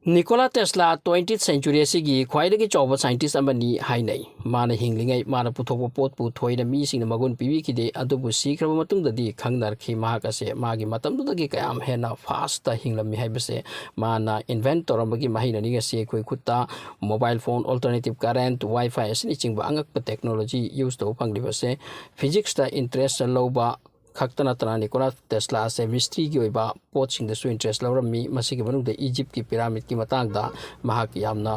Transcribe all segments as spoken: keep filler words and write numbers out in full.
Nikola Tesla twentieth century ꯑꯁꯤꯒꯤ ꯈ꯭ꯋꯥꯏꯗꯒꯤ ꯆꯥꯎꯕ scientist ꯑꯃꯅꯤ ꯍꯥꯏꯅꯩ꯫ ꯃꯥꯅ ꯍꯤꯡꯂꯤꯉꯩ ꯃꯥꯅ ꯄꯨꯊꯣꯛꯄ ꯄꯣꯠꯄꯨ ꯊꯣꯏꯅ ꯃꯤꯁꯤꯡꯅ ꯃꯒꯨꯟ ꯄꯤꯕꯤꯈꯤꯗꯦ, ꯑꯗꯨꯕꯨ ꯁꯤꯈ꯭ꯔꯕ ꯃꯇꯨꯡꯗꯗꯤ ꯈꯪꯅꯔꯛꯈꯤ꯫ ꯃꯍꯥꯛ ꯑꯁꯦ ꯃꯥꯒꯤ ꯃꯇꯝꯗꯨꯗꯒꯤ ꯀꯌꯥꯝ ꯍꯦꯟꯅ fast ꯍꯤꯡꯂꯝꯃꯤ ꯍꯥꯏꯕꯁꯦ ꯃꯥꯅ invent ꯇꯧꯔꯝꯕꯒꯤ ꯃꯍꯩꯅꯅꯤ꯫ ꯉꯁꯤ ꯑꯩꯈꯣꯏ ꯈꯨꯠꯇ mobile phone, alternative current, Wi-Fi ꯑꯁꯤꯅꯆꯤꯡꯕ ꯑꯉꯛꯄ technology use ꯇꯧꯕ ꯐꯪꯂꯤꯕꯁꯦ꯫ Physics ꯇ interest ꯂꯧꯕ ꯈꯛꯇ ꯅꯠꯇꯅ ꯅꯤꯀꯣꯂꯥ ꯇꯦꯁꯂꯥ ꯑꯁꯦ mystery ꯒꯤ ꯑꯣꯏꯕ ꯄꯣꯠꯁꯤꯡꯗꯁꯨ interest ꯂꯧꯔꯝꯃꯤ꯫ ꯃꯁꯤꯒꯤ ꯃꯅꯨꯡꯗ Egypt ꯀꯤ pyramid ꯀꯤ ꯃꯇꯥꯡꯗ ꯃꯍꯥꯛ ꯌꯥꯝꯅ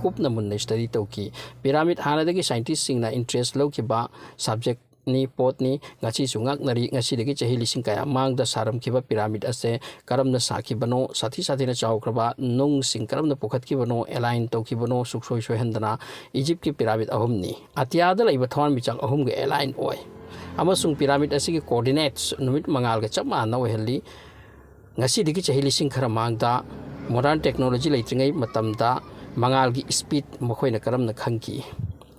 ꯀꯨꯞꯅ ꯃꯨꯟꯅ study ꯇꯧꯈꯤ꯫ Pyramid ꯍꯥꯟꯅꯗꯒꯤ scientist ꯁꯤꯡꯅ interest ꯂꯧꯈꯤꯕ subject ꯅꯤ, ꯄꯣꯠꯅꯤ꯫ ꯉꯁꯤꯁꯨ ꯉꯛꯅꯔꯤ꯫ ꯉꯁꯤꯗꯒꯤ ꯆꯍꯤ ꯂꯤꯁꯤꯡ ꯀꯌꯥ ꯃꯥꯡꯗ ꯁꯥꯔꯝꯈꯤꯕ pyramid ꯑꯁꯦ ꯀꯔꯝꯅ ꯁꯥꯈꯤꯕꯅꯣ, ꯁꯥꯊꯤ ꯁꯥꯊꯤꯅ ꯆꯥꯎꯈ꯭ꯔꯕ ꯅꯨꯡꯁꯤꯡ ꯀꯔꯝꯅ ꯄꯨꯈꯠꯈꯤꯕꯅꯣ, align ꯇꯧꯈꯤꯕꯅꯣ, ꯁꯨꯡꯁꯣꯏ ꯁꯣꯏꯍꯟꯗꯅ Egypt ꯀꯤ pyramid ꯑꯍꯨꯝꯅꯤ꯫ ꯑꯇꯤꯌꯥꯗ ꯂꯩꯕ ꯊꯋꯥꯟꯃꯤꯆꯥꯛ ꯑꯍꯨꯝꯒ align ꯑꯣꯏ꯫ ꯑꯃꯁꯨꯡ pyramid ꯑꯁꯤꯒꯤ coordinates ꯅꯨꯃꯤꯠ ꯃꯉꯥꯜꯒ ꯆꯞ ꯃꯥꯟꯅꯅ ꯑꯣꯏꯍꯜꯂꯤ꯫ ꯉꯁꯤꯗꯒꯤ ꯆꯍꯤ ꯂꯤꯁꯤꯡ ꯈꯔ ꯃꯥꯡꯗ, modern technology ꯂꯩꯇ꯭ꯔꯤꯉꯩ ꯃꯇꯝꯗ ꯃꯉꯥꯜꯒꯤ speed ꯃꯈꯣꯏꯅ ꯀꯔꯝꯅ ꯈꯪꯈꯤ?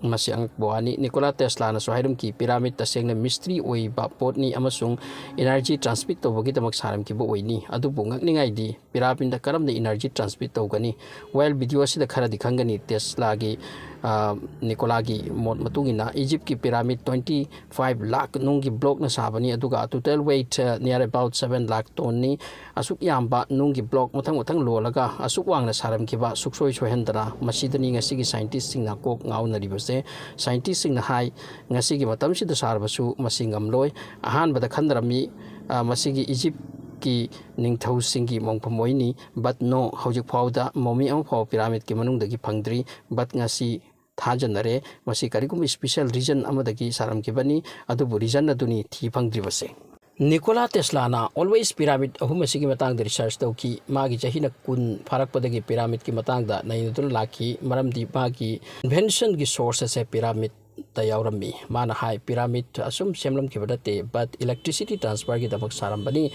ꯃꯁꯤ ꯑꯉꯛꯄ ꯋꯥꯅꯤ꯫ ꯅꯤꯀꯣꯂꯥ ꯇꯦꯁꯂꯥꯅꯁꯨ ꯍꯥꯏꯔꯝꯈꯤ, pyramid ꯇꯁꯦꯡꯅ mystery ꯑꯣꯏꯕ ꯄꯣꯠꯅꯤ ꯑꯃꯁꯨꯡ energy transmit ꯇꯧꯕꯒꯤꯗꯃꯛ ꯁꯥꯔꯝꯈꯤꯕ ꯑꯣꯏꯅꯤ꯫ ꯑꯗꯨꯕꯨ ꯉꯛꯅꯤꯡꯉꯥꯏꯗꯤ, pyramid ꯀꯔꯝꯅ energy transmit ꯇꯧꯒꯅꯤ? Well, video ꯑꯁꯤꯗ ꯈꯔꯗꯤ ꯈꯪꯒꯅꯤ꯫ ꯇꯦꯁꯂꯥꯒꯤ, ꯑ, ꯅꯤꯀꯣꯂꯥꯒꯤ ꯃꯣꯠ ꯃꯇꯨꯡ ꯏꯟꯅ, Egypt ꯀꯤ pyramid twenty five lakh ꯅꯨꯡꯒꯤ block ꯅ ꯁꯥꯕꯅꯤ, ꯑꯗꯨꯒ total weight, ꯑ, near about seven lakh ton ꯅꯤ꯫ ꯑꯁꯨꯛ ꯌꯥꯝꯕ ꯅꯨꯡꯒꯤ block ꯃꯊꯪ ꯃꯊꯪ ꯂꯣꯜꯂꯒ ꯑꯁꯨꯛ ꯋꯥꯡꯅ ꯁꯥꯔꯝꯈꯤꯕ ꯁꯨꯛꯁꯣꯏ ꯁꯣꯏꯍꯟꯗꯅ꯫ ꯃꯁꯤꯗꯅꯤ ꯉꯁꯤꯒꯤ scientist ꯁꯤꯡꯅ ꯀꯣꯛ ꯉꯥꯎꯅꯔꯤꯕꯁꯦ꯫ Scientist ꯁꯤꯡꯅ ꯍꯥꯏ, ꯉꯁꯤꯒꯤ ꯃꯇꯝꯁꯤꯗ ꯁꯥꯔꯕꯁꯨ ꯃꯁꯤ ꯉꯝꯂꯣꯏ꯫ ꯑꯍꯥꯟꯕꯗ ꯈꯟꯅꯔꯝꯃꯤ, ꯑ, ꯃꯁꯤꯒꯤ Egypt ꯀꯤ ꯅꯤꯡꯊꯧꯁꯤꯡꯒꯤ ꯃꯣꯡꯐꯝ ꯑꯣꯏꯅꯤ, but no, ꯍꯧꯖꯤꯛ ꯐꯥꯎꯗ mummy ꯑꯃ ꯐꯥꯎꯕ pyramid ꯀꯤ ꯃꯅꯨꯡꯗꯒꯤ ꯐꯪꯗ꯭ꯔꯤ, but ꯉꯁꯤ ꯊꯥꯖꯅꯔꯦ꯫ ꯃꯁꯤ ꯀꯔꯤꯒꯨꯝꯕ special reason ꯑꯃꯗꯒꯤ ꯁꯥꯔꯝꯈꯤꯕꯅꯤ, ꯑꯗꯨꯕꯨ reason ꯑꯗꯨꯅꯤ ꯊꯤ ꯐꯪꯗ꯭ꯔꯤꯕꯁꯦ꯫ ꯅꯤꯀꯣꯂꯥ ꯇꯦꯁꯂꯥꯅ always pyramid ꯑꯍꯨꯝ ꯑꯁꯤꯒꯤ ꯃꯇꯥꯡꯗ research ꯇꯧꯈꯤ꯫ ꯃꯥꯒꯤ ꯆꯍꯤꯅ ꯀꯨꯟ ꯐꯥꯔꯛꯄꯗꯒꯤ pyramid ꯀꯤ ꯃꯇꯥꯡꯗ ꯅꯩꯅꯗꯨꯅ ꯂꯥꯛꯈꯤ, ꯃꯔꯝꯗꯤ ꯃꯥꯒꯤ invention ꯒꯤ source ꯑꯁꯦ pyramid ꯇ ꯌꯥꯎꯔꯝꯃꯤ꯫ ꯃꯥꯅ ꯍꯥꯏ, pyramid ꯑꯁꯨꯝ ꯁꯦꯝꯂꯝꯈꯤꯕ ꯅꯠꯇꯦ, but electricity transfer ꯒꯤꯗꯃꯛ ꯁꯥꯔꯝꯕꯅꯤ꯫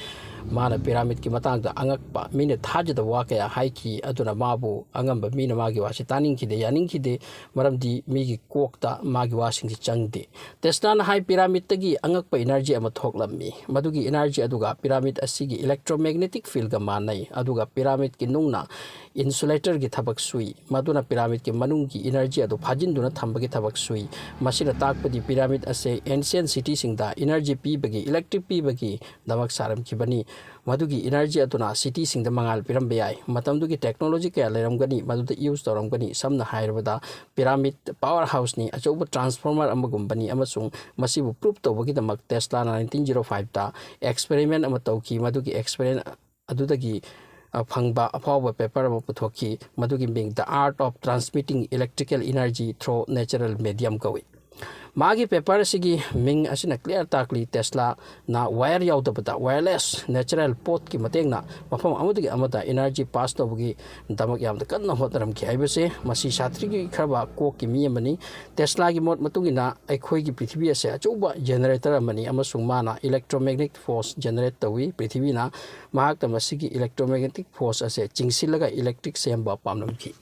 ꯃꯥꯅ pyramid ꯀꯤ ꯃꯇꯥꯡꯗ ꯑꯉꯛꯄ, ꯃꯤꯅ ꯊꯥꯖꯗꯕ ꯋꯥ ꯀꯌꯥ ꯍꯥꯏꯈꯤ, ꯑꯗꯨꯅ ꯃꯥꯕꯨ ꯑꯉꯝꯕ ꯃꯤꯅ ꯃꯥꯒꯤ ꯋꯥꯁꯤ ꯇꯥꯅꯤꯡꯈꯤꯗꯦ, ꯌꯥꯅꯤꯡꯈꯤꯗꯦ, ꯃꯔꯝꯗꯤ ꯃꯤꯒꯤ ꯀꯣꯛꯇ ꯃꯥꯒꯤ ꯋꯥꯁꯤꯡꯁꯤ ꯆꯪꯗꯦ꯫ ꯇꯦꯁꯂꯥꯅ ꯍꯥꯏ, pyramid ꯇꯒꯤ ꯑꯉꯛꯄ energy ꯑꯃ ꯊꯣꯛꯂꯝꯃꯤ꯫ ꯃꯗꯨꯒꯤ energy ꯑꯗꯨꯒ pyramid ꯑꯁꯤꯒꯤ electromagnetic field ꯒ ꯃꯥꯟꯅꯩ, ꯑꯗꯨꯒ pyramid ꯀꯤ ꯅꯨꯡꯅ insulatorꯒꯤ ꯊꯕꯛ ꯁꯨꯏ꯫ ꯃꯗꯨꯅ pyramidꯀꯤ ꯃꯅꯨꯡꯒꯤ energy ꯑꯗꯨ ꯐꯥꯖꯤꯟꯗꯨꯅ ꯊꯝꯕꯒꯤ ꯊꯕꯛ ꯁꯨꯏ꯫ ꯃꯁꯤꯅ ꯇꯥꯛꯄꯗꯤ pyramid ꯑꯁꯦ ancient cityꯁꯤꯡꯗ energy ꯄꯤꯕꯒꯤ, electric ꯄꯤꯕꯒꯤꯗꯃꯛ ꯁꯥꯔꯝꯈꯤꯕꯅꯤ꯫ ꯃꯗꯨꯒꯤ energy ꯑꯗꯨꯅ cityꯁꯤꯡꯗ ꯃꯉꯥꯜ ꯄꯤꯔꯝꯕ ꯌꯥꯏ꯫ ꯃꯇꯝꯗꯨꯒꯤ technology ꯀꯌꯥ ꯂꯩꯔꯝꯒꯅꯤ, ꯃꯗꯨꯗ use ꯇꯧꯔꯝꯒꯅꯤ꯫ ꯁꯝꯅ ꯍꯥꯏꯔꯕꯗ pyramid power houseꯅꯤ, ꯑꯆꯧꯕ transformer ꯑꯃꯒꯨꯝꯕꯅꯤ, ꯑꯃꯁꯨꯡ ꯃꯁꯤꯕꯨ prove ꯇꯧꯕꯒꯤꯗꯃꯛ Teslaꯅ nineteen zero fiveꯇ experiment ꯑꯃ ꯇꯧꯈꯤ꯫ ꯃꯗꯨꯒꯤ experiment ꯑꯗꯨꯗꯒꯤ, ꯑ, ꯐꯪꯕ ꯑꯐꯥꯎꯕ paper ꯑꯃ ꯄꯨꯊꯣꯛꯈꯤ꯫ ꯃꯗꯨꯒꯤ ꯃꯤꯡ The Art of Transmitting Electrical Energy Through Natural Medium ꯀꯧꯏ꯫ ꯃꯥꯒꯤ paper ꯑꯁꯤꯒꯤ ꯃꯤꯡ ꯑꯁꯤꯅ clear ꯇꯥꯛꯂꯤ, Teslaꯅ wire ꯌꯥꯎꯗꯕꯗ wireless natural portꯀꯤ ꯃꯇꯦꯡꯅ ꯃꯐꯝ ꯑꯃꯗꯒꯤ ꯑꯃꯗ energy pass ꯇꯧꯕꯒꯤꯗꯃꯛ ꯌꯥꯝꯅ ꯀꯟꯅ ꯍꯣꯠꯅꯔꯝꯈꯤ ꯍꯥꯏꯕꯁꯦ꯫ ꯃꯁꯤ ꯁꯥꯊꯤꯈ꯭ꯔꯕ ꯀꯣꯛꯀꯤ ꯃꯤ ꯑꯃꯅꯤ꯫ Teslaꯒꯤ ꯃꯣꯠ ꯃꯇꯨꯡ ꯏꯟꯅ ꯑꯩꯈꯣꯏꯒꯤ ꯄ꯭ꯔꯤꯊꯤꯕꯤ ꯑꯁꯦ ꯑꯆꯧꯕ generator ꯑꯃꯅꯤ, ꯑꯃꯁꯨꯡ ꯃꯥꯅ electromagnetic force generate ꯇꯧꯏ꯫ ꯄ꯭ꯔꯤꯊꯤꯕꯤꯅ ꯃꯍꯥꯛꯅ ꯃꯁꯤꯒꯤ electromagnetic force ꯑꯁꯦ ꯆꯤꯡꯁꯤꯜꯂꯒ electric ꯁꯦꯝꯕ ꯄꯥꯝꯂꯝꯈꯤ꯫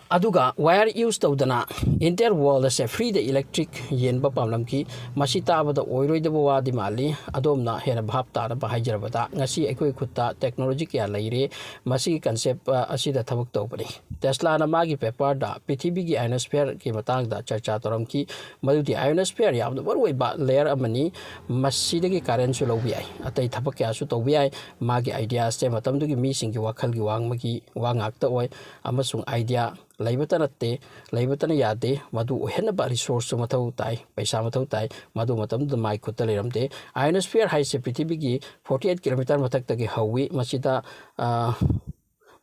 ꯑꯗꯨꯒ wire use ꯇꯧꯗꯅ entire world ꯑꯁꯦ freeꯗ electric ꯌꯦꯟꯕ ꯄꯥꯝꯂꯝꯈꯤ꯫ ꯃꯁꯤ ꯇꯥꯕꯗ ꯑꯣꯏꯔꯣꯏꯗꯕ ꯋꯥꯗꯤ ꯃꯥꯜꯂꯤ꯫ ꯑꯗꯣꯝꯅ ꯍꯦꯟꯅ ꯚꯥꯞ ꯇꯥꯅꯕ ꯍꯥꯏꯖꯔꯕꯗ, ꯉꯁꯤ ꯑꯩꯈꯣꯏ ꯈꯨꯠꯇ technology ꯀꯌꯥ ꯂꯩꯔꯦ꯫ ꯃꯁꯤꯒꯤ concept, ꯑ, ꯑꯁꯤꯗ ꯊꯕꯛ ꯇꯧꯕꯅꯤ꯫ Teslaꯅ ꯃꯥꯒꯤ paperꯗ ꯄ꯭ꯔꯤꯊꯤꯕꯤꯒꯤ ionosphereꯒꯤ ꯃꯇꯥꯡꯗ ꯆꯔꯆꯥ ꯇꯧꯔꯝꯈꯤ꯫ ꯃꯗꯨꯗꯤ ionosphere ꯌꯥꯝꯅ ꯃꯔꯨꯑꯣꯏꯕ layer ꯑꯃꯅꯤ꯫ ꯃꯁꯤꯗꯒꯤ currentꯁꯨ ꯂꯧꯕ ꯌꯥꯏ, ꯑꯇꯩ ꯊꯕꯛ ꯀꯌꯥꯁꯨ ꯇꯧꯕ ꯌꯥꯏ꯫ ꯃꯥꯒꯤ idea ꯑꯁꯦ ꯃꯇꯝꯗꯨꯒꯤ ꯃꯤꯁꯤꯡꯒꯤ ꯋꯥꯈꯜꯒꯤ ꯋꯥꯡꯃꯒꯤ ꯋꯥ ꯉꯥꯛꯇ ꯑꯣꯏ, ꯑꯃꯁꯨꯡ idea ꯂꯩꯕꯇ ꯅꯠꯇꯦ, ꯂꯩꯕꯇꯅ ꯌꯥꯗꯦ, ꯃꯗꯨ ꯑꯣꯏꯍꯟꯅꯕ resourceꯁꯨ ꯃꯊꯧ ꯇꯥꯏ, ꯄꯩꯁꯥ ꯃꯊꯧ ꯇꯥꯏ꯫ ꯃꯗꯨ ꯃꯇꯝꯗꯨꯗ ꯃꯥꯏ ꯈꯨꯠꯇ ꯂꯩꯔꯝꯗꯦ꯫ Ionosphere ꯍꯥꯏꯁꯦ ꯄ꯭ꯔꯤꯊꯤꯕꯤꯒꯤ forty eight kilometer ꯃꯊꯛꯇꯒꯤ ꯍꯧꯏ꯫ ꯃꯁꯤꯗ, ꯑ,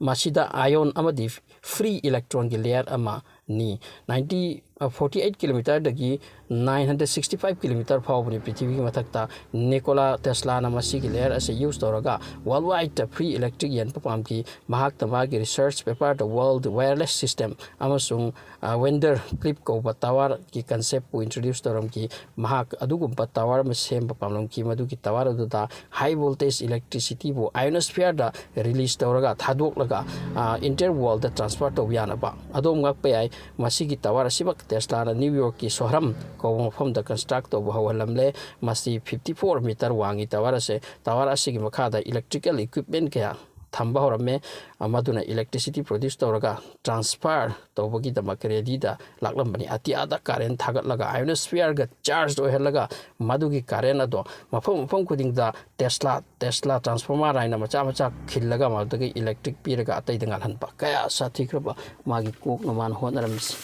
ꯃꯁꯤꯗ ion ꯑꯃꯗꯤ free electronꯒꯤ layer ꯑꯃꯅꯤ꯫ Ninety, ꯑ, forty eight kilometerꯗꯒꯤ nine hundred sixty five kilometer ꯐꯥꯎꯕꯅꯤ ꯄ꯭ꯔꯤꯊꯤꯕꯤꯒꯤ ꯃꯊꯛꯇ꯫ Nikola Teslaꯅ ꯃꯁꯤꯒꯤ layer ꯑꯁꯤ use ꯇꯧꯔꯒ worldwide free electric ꯌꯦꯟꯕ ꯄꯥꯝꯈꯤ꯫ ꯃꯍꯥꯛꯅ ꯃꯥꯒꯤ research paperꯗ World Wireless System ꯑꯃꯁꯨꯡ, ꯑ, Wendell Clip ꯀꯧꯕ towerꯒꯤ conceptꯄꯨ introduce ꯇꯧꯔꯝꯈꯤ꯫ ꯃꯍꯥꯛ ꯑꯗꯨꯒꯨꯝꯕ tower ꯑꯃ ꯁꯦꯝꯕ ꯄꯥꯝꯂꯝꯈꯤ, ꯃꯗꯨꯒꯤ tower ꯑꯗꯨꯗ high voltage electricityꯕꯨ ionosphereꯗ release ꯇꯧꯔꯒ, ꯊꯥꯗꯣꯛꯂꯒ, ꯑ, entire worldꯗ transfer ꯇꯧꯕ ꯌꯥꯅꯕ꯫ ꯑꯗꯣꯝ ꯉꯛꯄ ꯌꯥꯏ, ꯃꯁꯤꯒꯤ tower ꯑꯁꯤꯃꯛ Teslaꯅ New Yorkꯀꯤ Sohram ꯀꯧꯕ ꯃꯐꯝꯗ construct ꯇꯧꯕ ꯍꯧꯍꯜꯂꯝꯂꯦ꯫ ꯃꯁꯤ fifty four meter ꯋꯥꯡꯉꯤ tower ꯑꯁꯦ꯫ Tower ꯑꯁꯤꯒꯤ ꯃꯈꯥꯗ electrical equipment ꯀꯌꯥ ꯊꯝꯕ ꯍꯧꯔꯝꯃꯦ꯫ ꯑ, ꯃꯗꯨꯅ electricity produce ꯇꯧꯔꯒ transfer ꯇꯧꯕꯒꯤꯗꯃꯛ ready ꯗ ꯂꯥꯛꯂꯝꯕꯅꯤ꯫ ꯑꯇꯤꯌꯥꯗ current ꯊꯥꯒꯠꯂꯒ, ionosphere ꯒ charge ꯑꯣꯏꯍꯜꯂꯒ, ꯃꯗꯨꯒꯤ current ꯑꯗꯣ ꯃꯐꯝ ꯃꯐꯝ ꯈꯨꯗꯤꯡꯗ Tesla, Tesla transformer ꯍꯥꯏꯅ ꯃꯆꯥ ꯃꯆꯥ ꯈꯤꯜꯂꯒ, ꯃꯗꯨꯗꯒꯤ electric ꯄꯤꯔꯒ ꯑꯇꯩꯗ ꯉꯥꯜꯍꯟꯕ꯫ ꯀꯌꯥ ꯁꯥꯊꯤꯈ꯭ꯔꯕ ꯃꯥꯒꯤ ꯀꯣꯛꯅ ꯃꯥꯅ ꯍꯣꯠꯅꯔꯝꯃꯤꯁꯤ꯫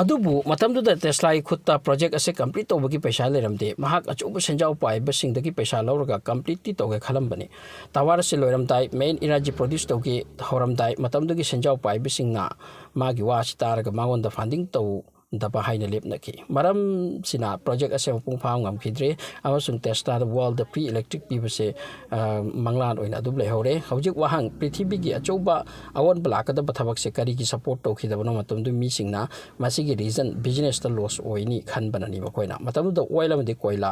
ꯑꯗꯨꯕꯨ ꯃꯇꯝꯗꯨꯗ Tesla ꯒꯤ ꯈꯨꯠꯇ project ꯑꯁꯤ complete ꯇꯧꯕꯒꯤ ꯄꯩꯁꯥ ꯂꯩꯔꯝꯗꯦ꯫ ꯃꯍꯥꯛ ꯑꯆꯧꯕ ꯁꯦꯟꯖꯥꯎ ꯄꯥꯏꯕꯁꯤꯡꯗꯒꯤ ꯄꯩꯁꯥ ꯂꯧꯔꯒ complete ꯇꯤ ꯇꯧꯒꯦ ꯈꯜꯂꯝꯕꯅꯤ꯫ Tower ꯑꯁꯤ ꯂꯣꯏꯔꯝꯗꯥꯏ, main energy produce ꯇꯧꯒꯦ ꯍꯧꯔꯝꯗꯥꯏ, ꯃꯇꯝꯗꯨꯒꯤ ꯁꯦꯟꯖꯥꯎ ꯄꯥꯏꯕꯁꯤꯡꯅ ꯃꯥꯒꯤ ꯋꯥ ꯑꯁꯤ ꯇꯥꯔꯒ ꯃꯉꯣꯟꯗ funding ꯇꯧꯗꯕ ꯍꯥꯏꯅ ꯂꯦꯞꯅꯈꯤ꯫ ꯃꯔꯝꯁꯤꯅ project ꯑꯁꯤ ꯃꯄꯨꯡ ꯐꯥꯕ ꯉꯝꯈꯤꯗ꯭ꯔꯦ, ꯑꯃꯁꯨꯡ Tesla ꯗ world ꯗ free electric ꯄꯤꯕꯁꯦ, ꯑ, ꯃꯪꯂꯥꯟ ꯑꯣꯏꯅ ꯑꯗꯨꯝ ꯂꯩꯍꯧꯔꯦ꯫ ꯍꯧꯖꯤꯛ ꯋꯥꯍꯪ, ꯄ꯭ꯔꯤꯊꯤꯕꯤꯒꯤ ꯑꯆꯧꯕ ꯑꯑꯣꯟꯕ ꯂꯥꯛꯀꯗꯕ ꯊꯕꯛꯁꯦ ꯀꯔꯤꯒꯤ support ꯇꯧꯈꯤꯗꯕꯅꯣ? ꯃꯇꯝꯗꯨ ꯃꯤꯁꯤꯡꯅ ꯃꯁꯤꯒꯤ reason business ꯇ loss ꯑꯣꯏꯅꯤ ꯈꯟꯕꯅꯅꯤ꯫ ꯃꯈꯣꯏꯅ ꯃꯇꯝꯗꯨꯗ oil ꯑꯃꯗꯤ ꯀꯣꯏꯂꯥ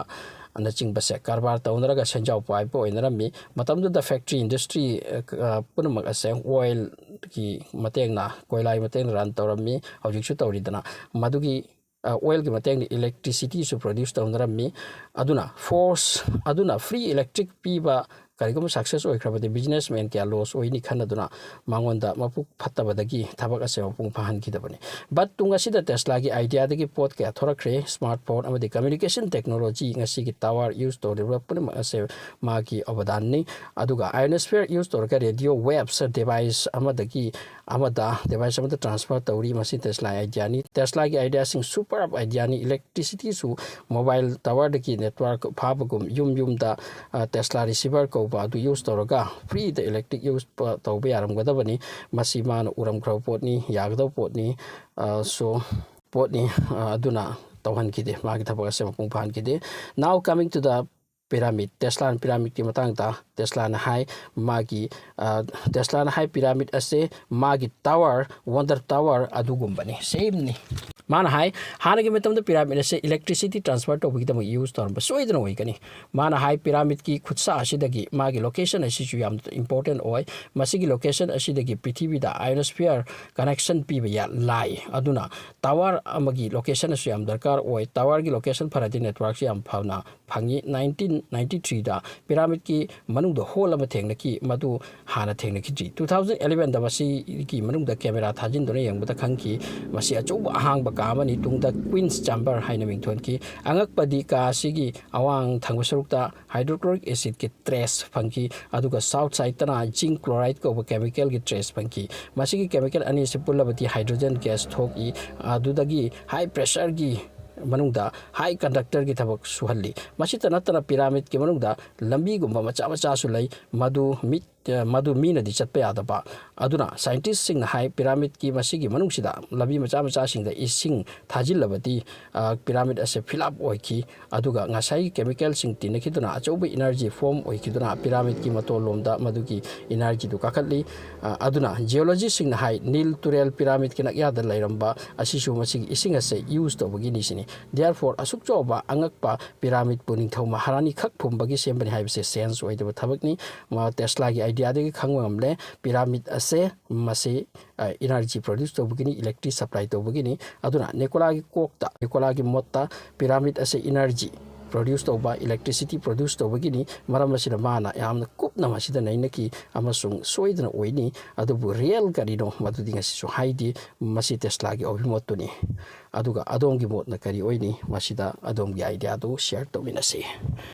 ꯅꯆꯤꯡꯕꯁꯦ ꯀꯔꯕꯥꯔ ꯇꯧꯅꯔꯒ ꯁꯦꯟꯖꯥꯎ ꯄꯥꯏꯕ ꯑꯣꯏꯅꯔꯝꯃꯤ꯫ ꯃꯇꯝꯗꯨꯗ factory industry, ꯑ, ꯄꯨꯝꯅꯃꯛ ꯑꯁꯦ oil ꯒꯤ ꯃꯇꯦꯡꯅ, ꯀꯣꯏꯂꯥꯒꯤ ꯃꯇꯦꯡꯅ run ꯇꯧꯔꯝꯃꯤ, ꯍꯧꯖꯤꯛꯁꯨ ꯇꯧꯔꯤꯗꯅ꯫ ꯃꯗꯨꯒꯤ, ꯑ, oil ꯒꯤ ꯃꯇꯦꯡꯅ electricity ꯁꯨ produce ꯇꯧꯅꯔꯝꯃꯤ꯫ ꯑꯗꯨꯅ force, ꯑꯗꯨꯅ free electric ꯄꯤꯕ ꯀꯔꯤꯒꯨꯝꯕ success ꯑꯣꯏꯈ꯭ꯔꯕꯗꯤ businessman ꯀꯌꯥ loss ꯑꯣꯏꯅꯤ ꯈꯟꯅꯗꯨꯅ ꯃꯉꯣꯟꯗ ꯃꯄꯨꯛ ꯐꯠꯇꯕꯗꯒꯤ ꯊꯕꯛ ꯑꯁꯦ ꯃꯄꯨꯡ ꯐꯥꯍꯟꯈꯤꯗꯕꯅꯤ꯫ But ꯇꯨꯡ ꯑꯁꯤꯗ Tesla ꯒꯤ idea ꯗꯒꯤ ꯄꯣꯠ ꯀꯌꯥ ꯊꯣꯔꯛꯈ꯭ꯔꯦ꯫ Smartphone ꯑꯃꯗꯤ communication technology, ꯉꯁꯤꯒꯤ tower use ꯇꯧꯔꯤꯕ ꯄꯨꯝꯅꯃꯛ ꯑꯁꯦ ꯃꯥꯒꯤ ꯑꯕꯗꯥꯟꯅꯤ꯫ ꯑꯗꯨꯒ ionosphere use ꯇꯧꯔꯒ radio waves device ꯑꯃꯗꯒꯤ ꯑꯃꯗ, device ꯑꯃꯗ transfer ꯇꯧꯔꯤ꯫ ꯃꯁꯤ Tesla ꯒꯤ idea ꯅꯤ꯫ Tesla ꯒꯤ idea ꯁꯤꯡ superb idea ꯅꯤ꯫ Electricity ꯁꯨ mobile tower ꯗꯒꯤ network ꯐꯥꯕꯒꯨꯝ ꯌꯨꯝ ꯌꯨꯝꯗ, ꯑ, Tesla receiver ꯀꯧꯕ ꯑꯗꯨ use ꯇꯧꯔꯒ free ꯗ electric use ꯄ-, ꯇꯧꯕ ꯌꯥꯔꯝꯒꯗꯕꯅꯤ꯫ ꯃꯁꯤ ꯃꯥꯅ ꯎꯔꯝꯈ꯭ꯔꯕ ꯄꯣꯠꯅꯤ, ꯌꯥꯒꯗꯕ ꯄꯣꯠꯅꯤ꯫ ꯑ, so, ꯄꯣꯠꯅꯤ, ꯑ, ꯑꯗꯨꯅ ꯇꯧꯍꯟꯈꯤꯗꯦ, ꯃꯥꯒꯤ ꯊꯕꯛ ꯑꯁꯦ ꯃꯄꯨꯡ ꯐꯥꯍꯟꯈꯤꯗꯦ꯫ Now coming to the pyramid, Tesla ꯅ pyramid ꯀꯤ ꯃꯇꯥꯡꯗ Tesla ꯅ ꯍꯥꯏ, ꯃꯥꯒꯤ, ꯑ, Tesla ꯅ ꯍꯥꯏ pyramid ꯑꯁꯦ ꯃꯥꯒꯤ tower, Wonder Tower ꯑꯗꯨꯒꯨꯝꯕꯅꯤ, same ꯅꯤ꯫ ꯃꯥꯅ ꯍꯥꯏ, ꯍꯥꯟꯅꯒꯤ ꯃꯇꯝꯗ ꯄꯤꯔꯥꯃꯤꯗ ꯑꯁꯦ electricity transfer ꯇꯧꯕꯒꯤꯗꯃꯛ use ꯇꯧꯔꯝꯕ ꯁꯣꯏꯗꯅ ꯑꯣꯏꯒꯅꯤ꯫ ꯃꯥꯅ ꯍꯥꯏ, ꯄꯤꯔꯥꯃꯤꯗꯀꯤ ꯈꯨꯠꯁꯥ ꯑꯁꯤꯗꯒꯤ ꯃꯥꯒꯤ location ꯑꯁꯤꯁꯨ ꯌꯥꯝꯅ important ꯑꯣꯏ꯫ ꯃꯁꯤꯒꯤ location ꯑꯁꯤꯗꯒꯤ ꯄ꯭ꯔꯤꯊꯤꯕꯤꯗ ionosphere connection ꯄꯤꯕ ꯌꯥ-, ꯂꯥꯏ꯫ ꯑꯗꯨꯅ tower ꯑꯃꯒꯤ location ꯑꯁꯨ ꯌꯥꯝ ꯗꯔꯀꯥꯔ ꯑꯣꯏ꯫ Towerꯒꯤ location ꯐꯔꯗꯤ networkꯁꯨ ꯌꯥꯝ ꯐꯅ ꯐꯪꯉꯤ꯫ Nineteen ninety threeꯗ ꯄꯤꯔꯥꯃꯤꯗꯀꯤ ꯃꯅꯨꯡꯗ hole ꯑꯃ ꯊꯦꯡꯅꯈꯤ, ꯃꯗꯨ ꯍꯥꯟꯅ ꯊꯦꯡꯅꯈꯤꯗ꯭ꯔꯤ꯫ Two thousand elevenꯗ ꯃꯁꯤꯒꯤ ꯃꯅꯨꯡꯗ camera ꯊꯥꯖꯤꯟꯗꯨꯅ ꯌꯦꯡꯕꯗ ꯈꯪꯈꯤ, ꯃꯁꯤ ꯑꯆꯧꯕ ꯑꯍꯥꯡꯕ ꯀꯥ ꯑꯃꯅꯤ꯫ ꯇꯨꯡꯗ queen's chamber ꯍꯥꯏꯅ ꯃꯤꯡꯊꯣꯟꯈꯤ꯫ ꯑꯉꯛꯄꯗꯤ ꯀꯥ ꯑꯁꯤꯒꯤ ꯑꯋꯥꯡ ꯊꯪꯕ ꯁꯔꯨꯛꯇ hydrochloric acidꯀꯤ trace ꯐꯪꯈꯤ, ꯑꯗꯨꯒ south sideꯇꯅ zinc chloride ꯀꯧꯕ chemicalꯒꯤ trace ꯐꯪꯈꯤ꯫ ꯃꯁꯤꯒꯤ chemical ꯑꯅꯤ ꯑꯁꯤ ꯄꯨꯜꯂꯕꯗꯤ hydrogen gas ꯊꯣꯛꯏ, ꯑꯗꯨꯗꯒꯤ high pressureꯒꯤ ꯃꯅꯨꯡꯗ high conductorꯒꯤ ꯊꯕꯛ ꯁꯨꯍꯜꯂꯤ꯫ ꯃꯁꯤꯇ ꯅꯠꯇꯅ ꯄꯤꯔꯥꯃꯤꯗꯀꯤ ꯃꯅꯨꯡꯗ ꯂꯝꯕꯤꯒꯨꯝꯕ ꯃꯆꯥ ꯃꯆꯥꯁꯨ ꯂꯩ, ꯃꯗꯨ ꯃꯤꯠ, ꯃꯗꯨ ꯃꯤꯅꯗꯤ ꯆꯠꯄ ꯌꯥꯗꯕ꯫ ꯑꯗꯨꯅ scientistꯁꯤꯡꯅ ꯍꯥꯏ, ꯄꯤꯔꯥꯃꯤꯗꯀꯤ ꯃꯁꯤꯒꯤ ꯃꯅꯨꯡꯁꯤꯗ ꯂꯝꯕꯤ ꯃꯆꯥ ꯃꯆꯥꯁꯤꯡꯗ ꯏꯁꯤꯡ ꯊꯥꯖꯤꯜꯂꯕꯗꯤ, ꯑ, ꯄꯤꯔꯥꯃꯤꯗ ꯑꯁꯦ fill up ꯑꯣꯏꯈꯤ꯫ ꯑꯗꯨꯒ ꯉꯁꯥꯏꯒꯤ chemicalꯁꯤꯡ ꯇꯤꯟꯅꯈꯤꯗꯨꯅ ꯑꯆꯧꯕ energy form ꯑꯣꯏꯈꯤꯗꯨꯅ ꯄꯤꯔꯥꯃꯤꯗꯀꯤ ꯃꯇꯣꯜꯂꯣꯝꯗ ꯃꯗꯨꯒꯤ energyꯗꯨ ꯀꯥꯈꯠꯂꯤ꯫ ꯑ, ꯑꯗꯨꯅ geologistꯁꯤꯡꯅ ꯍꯥꯏ, ꯅꯤꯜ ꯇꯨꯔꯦꯜ ꯄꯤꯔꯥꯃꯤꯗꯀꯤ ꯅꯛꯌꯥꯗ ꯂꯩꯔꯝꯕ ꯑꯁꯤꯁꯨ ꯃꯁꯤꯒꯤ ꯏꯁꯤꯡ ꯑꯁꯦ use ꯇꯧꯕꯒꯤꯅꯤ ꯁꯤꯅꯤ꯫ Therefore, ꯑꯁꯨꯛ ꯆꯥꯎꯕ ꯑꯉꯛꯄ ꯄꯤꯔꯥꯃꯤꯗꯄꯨ ꯅꯤꯡꯊꯧ ꯃꯍꯥꯔꯥꯅꯤ ꯈꯛ ꯐꯨꯝꯕꯒꯤ ꯁꯦꯝꯕꯅꯤ ꯍꯥꯏꯕꯁꯦ sense ꯑꯣꯏꯗꯕ ꯊꯕꯛꯅꯤ꯫ ꯃ-, Teslaꯒꯤ ideaꯗꯒꯤ ꯈꯪꯕ ꯉꯝꯂꯦ, ꯄꯤꯔꯥꯃꯤꯗ ꯑꯁꯦ ꯃꯁꯤ, ꯑ, energy produce ꯇꯧꯕꯒꯤꯅꯤ, electric supply ꯇꯧꯕꯒꯤꯅꯤ꯫ ꯑꯗꯨꯅ ꯅꯤꯀꯣꯂꯥꯒꯤ ꯀꯣꯛꯇ, ꯅꯤꯀꯣꯂꯥꯒꯤ ꯃꯣꯠꯇ ꯄꯤꯔꯥꯃꯤꯗ ꯑꯁꯦ energy produce ꯇꯧꯕ, electricity produce ꯇꯧꯕꯒꯤꯅꯤ꯫ ꯃꯔꯝ ꯑꯁꯤꯅ ꯃꯥꯅ ꯌꯥꯝꯅ ꯀꯨꯞꯅ ꯃꯁꯤꯗ ꯅꯩꯅꯈꯤ ꯑꯃꯁꯨꯡ ꯁꯣꯏꯗꯅ ꯑꯣꯏꯅꯤ꯫ ꯑꯗꯨꯕꯨ real ꯀꯔꯤꯅꯣ, ꯃꯗꯨꯗꯤ ꯉꯁꯤꯁꯨ ꯍꯥꯏꯗꯦ꯫ ꯃꯁꯤ Teslaꯒꯤ ꯑꯣꯏꯕ ꯃꯣꯠꯇꯨꯅꯤ꯫ ꯑꯗꯨꯒ ꯑꯗꯣꯝꯒꯤ ꯃꯣꯠꯅ ꯀꯔꯤ ꯑꯣꯏꯅꯤ? ꯃꯁꯤꯗ ꯑꯗꯣꯝꯒꯤ ideaꯗꯨ share ꯇꯧꯃꯤꯟꯅꯁꯤ꯫